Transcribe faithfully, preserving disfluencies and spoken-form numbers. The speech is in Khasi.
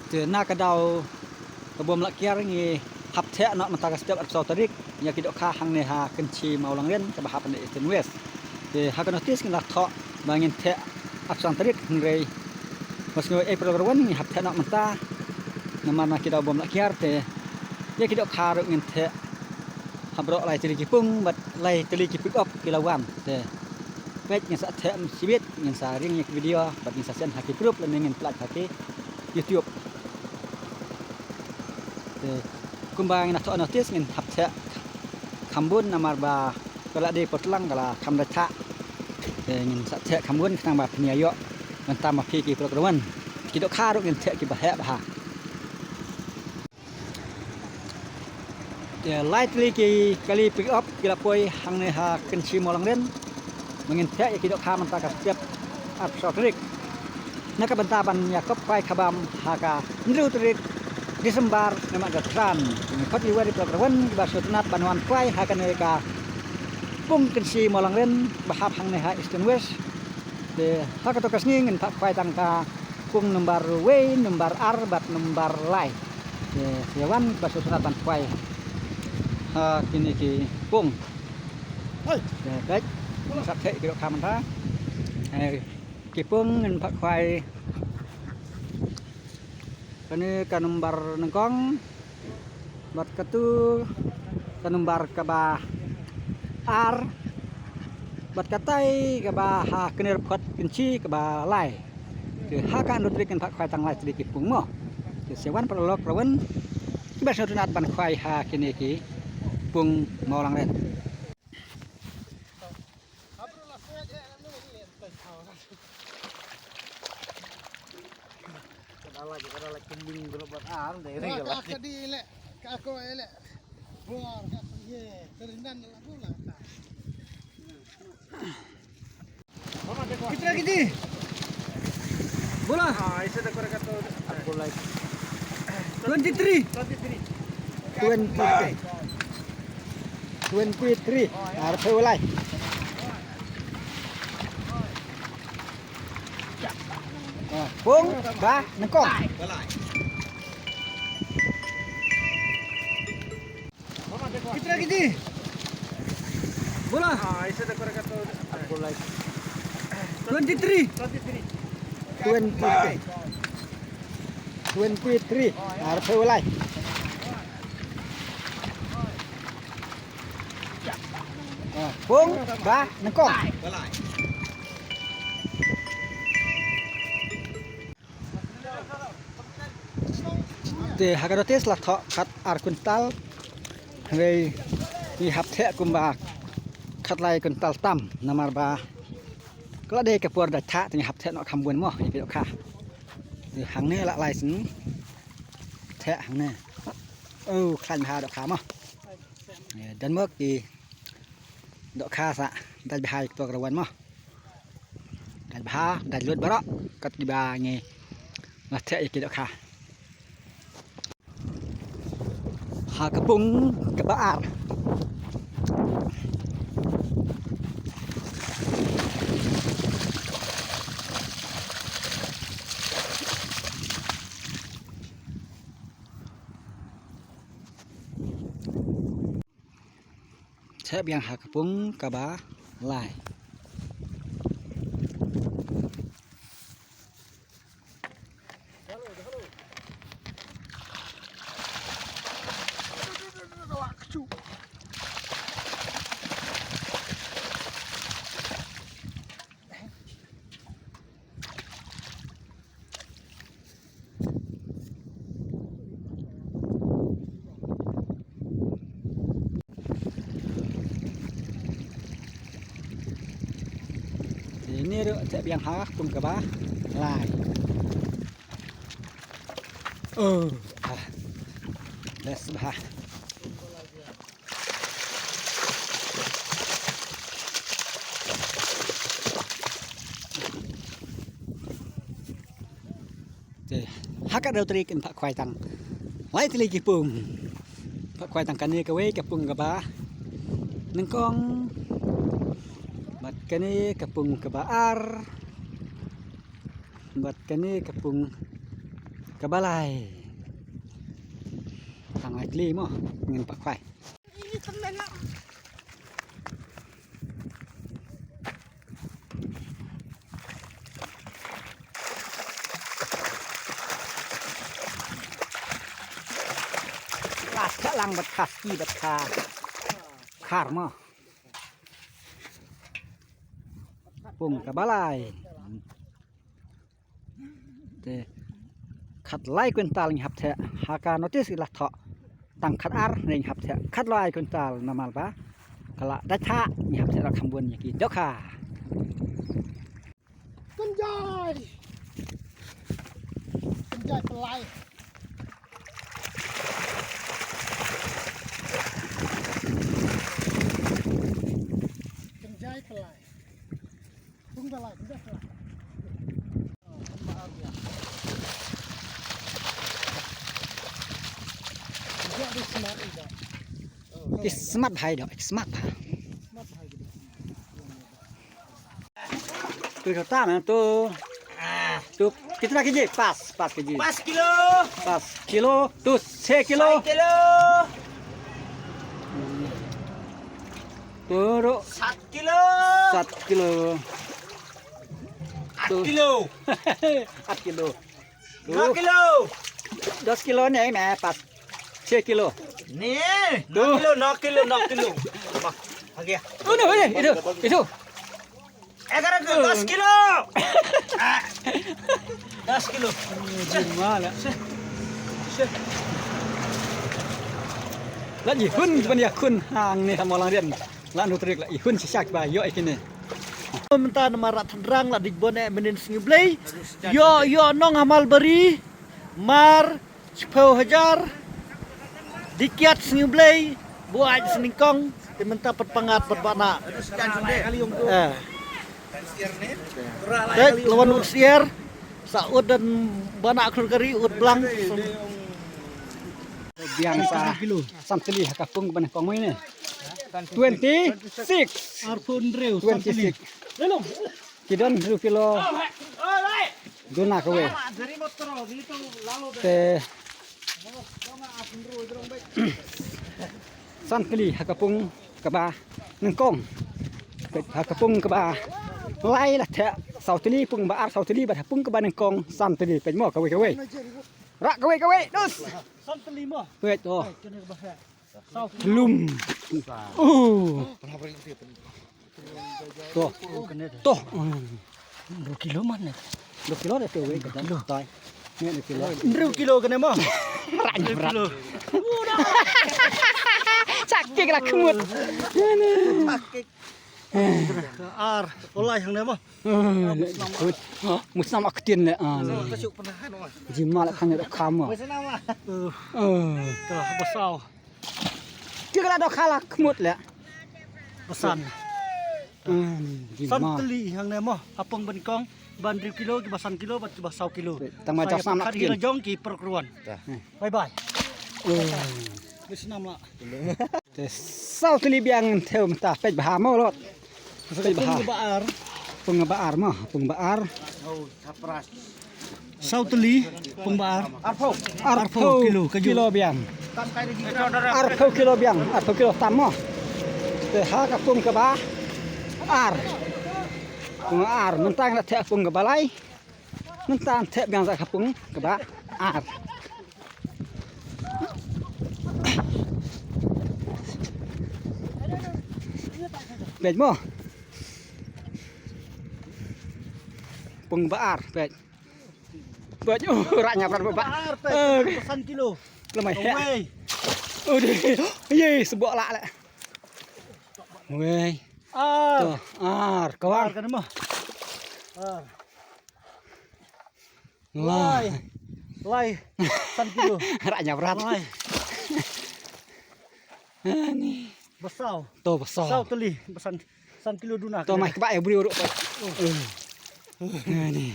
Te na ka daw ka bym lah kiar ngi hap theh noh mynta ka step arphew saw tarik ïa ki dohkha hangne ha Kynshi Mawlangrin kaba hap na Eastern West. Te ha ka notice ngi la thoh ba ngin theh arphew san tarik, hynrei ba sngew ei Prok Rawan ngi hap theh noh mynta namar na ki daw bym lah kiar. Te ïa ki dohkha ruh ngin theh ha baroh lai tylli ki pung bad lai tylli ki pick up ki la wan. Te peit ngin sa theh shibit, ngin sa ring ïa ki video bad ngin sa send ha ki group lane ngin pynlait ha ki YouTube. Te kumba ngin la thoh notice ngin hap theh kham bun namar ba ka la dei por tlang ka la kham da thah. Te ngin sa theh kham bun khnang ba phin ïa ïoh mynta ma phi ki Prok Rawan. Ki dohkha ruh ngin theh kiba heh bha. Te lai tylli ki kali pick up ki la poi hangne ha Kynshi Mawlangrin. Ba ngin theh ïa ki dohkha mynta ka step arphew saw tarik. Na ka bynta ban ïa kop khwai khabam ha ka hynriew tarik December namar ka tran. Ngi khot ïa ki Prok Rawan kiba sngewtynnat ban wan khwai ha kane ka pung Kynshi Mawlangrin ba hap hangne ha Eastern West. Te ha kato ka sngi ngin phah khwai tang ka pung nombar wei, nombar ar bad nombar lai. Te sa ïa wan ba sngewtynnat ban khwai ha kine ki pung. Te peit, sa theh ki dohkha mynta. Hai, ki pung ngin phah khwai. Kane ka nombar nyngkong bad katu ka nombar kaba ar bad katai kaba ha kane ka phot Kynshi kaba lai. Te ha ka hynriew tarik ngin phah khwai tang lai tylli ki pung mo. Te sa ïa wan Prok Rawan kiba sngewtynnat ban khwai ha kine ki pung Mawlangrin. कितना केजी? बोला। हाँ, ऐसे तो करेगा तो आपको लाइक ट्वेंटी थ्री। ट्वेंटी थ्री। ट्वेंटी थ्री। ट्वेंटी थ्री. Arphew lai. Ah, pung ba nyngkong. कितना केजी? बोला। हाँ, ऐसे तो करेगा तो आपको लाइक ट्वेंटी थ्री। ट्वेंटी थ्री. ट्वेंटी थ्री. Arphew lai. Ah, pung ba nyngkong. Te ha ka notice la thoh khat ar kuntal. Hynrei ngi hap theh kumba khat lai kuntal tam namar ba ka la dei ka por da thah te ngi hap theh noh kham bun mo ïa ki dohkha. Te hangne la lai sien theh hangne. Oh, khlaiñ bha dohkha mo. Don mo ki dohkha sa dait bha ïa ki Prok Rawan mo. Dait bha, dait lut baroh kat kiba ngi la theh ïa ki dohkha. Ha ka pung kaba ar. Theh biang ha ka pung kaba lai. Te ine ruh theh biang ha ka pung kaba lai. Oh, ah. Best bha. Te ha ka hynriew tarik ngin phah khwai tang lai tylli ki pung. Phah khwai tang kane kawei ka pung kaba nyngkong. Bad kane ka pung kaba ar. Bad kane ka pung Kaba lai. Tang lai kli mo. Ngin pat khwai. Lah, ka lang bad ka ski bad ka khar mo. Pung kaba lai. Te khatlai kwintal ngi hap theh, ha ka notice la thoh tang khatar, ngi hap theh khatlai kwintal, namar ba ka la dei thah, ngi hap theh la kham bun ïa ki dohkha. Kynjai. Kynjai pynlai. Kynjai pynlai. Kung pynlai, kynjai pynlai. Ki smat bha ïa doh, ki smat bha. Tu kata na tu. Tu kitna kg? Pas, pas kg. पाँच किलो। पाँच किलो, tu छह किलो। छह किलो। Tu ro। सात किलो। सात किलो। आठ किलो। आठ किलो। नौ किलो। दस किलो नहीं, मैं पाँच, छह किलो। नहीं, नौ किलो, नौ किलो, नौ किलो। वाह, आ गया। ओ, नहीं, नहीं, इधर, इधर। ग्यारह किलो, दस किलो। आ, दस किलो। Jingma la. La ji hun ban ïa khun hangne ha Mawlangrian. La nu trik la i hun shisha ba ïoh i kine. Mynta namar Rah Tynrang la dik bone mynnin Sngi Blei. Ïoh ïoh nong ha Malbari. Mar shiphew hajar. Dik kiad Sngi Blei. Buaid snyngkong. Te mynta pat pangat pat bana. Eh. Te lawan ut sier. Sa ut dan bana khur kari ut blang. Biang sa. San tylli ha ka pung kaba nyngkong mo ine. Twenty six. Arphew hynriew, san tylli. Twenty six. Ki don hynriew kilo. Duna kawei. Te san tylli ha ka pung kaba nyngkong. Peit ha ka pung kaba lai la theh saw tylli, pung ba ar saw tylli, bad ha pung kaba nyngkong san tylli. Peit mo kawei kawei. Rah kawei kawei, dus. San tylli mo. Peit, oh. Peit, kane ba heh. Saw tylli. Lum. Oh. To. To. Hynriew kilo man ne. Hynriew kilo de te wei ka dang tai. Ne hynriew kilo. Hynriew kilo kane mo. Hynriew kilo. Chak kik la khmut. Ar, olai hangne mo. Musnam ak tin le an. Jingma la khang ne kham mo. Ka ba saw. Ki ka la dohkha la khmut le. Ba san. San tylli hangne mo. Ha pung ba nyngkong ba hynriew kilo, ki ba san kilo bad ki ba saw kilo. Tang ma jam snam la ktin la jong ki por kruan. Bye bye. Ba snam la. Te saw tylli biang thew mynta, peit bha mo lot. Peit bha. Pung ba ar. Pung ba ar mo, pung ba ar. Saw tylli, pung ba ar. Arphew kilo, kilo biang. Arphew kilo biang, arphew kilo tam mo. Te ha ka pung kaba ar. Pung ar, mynta ngi la theh pung kaba lai. Mynta theh biang sa ka pung kaba ar. Peit mo. Pung ba ar, peit. Peit, oh, rah nyap rat ba. Ar, peit. San kilo. Lemai. Wei. Oh, dei. Ye, sebok lak le. Wei. Ar. To, ar, kawang. Ar kane mo. Ar. Lai. Lai. San kilo. Rah nyap rat. Lai. Ani. Ba saw. To ba saw. Saw tylli. Ba san, san kilo duna. To mai kba ïa briew ruh. Ani.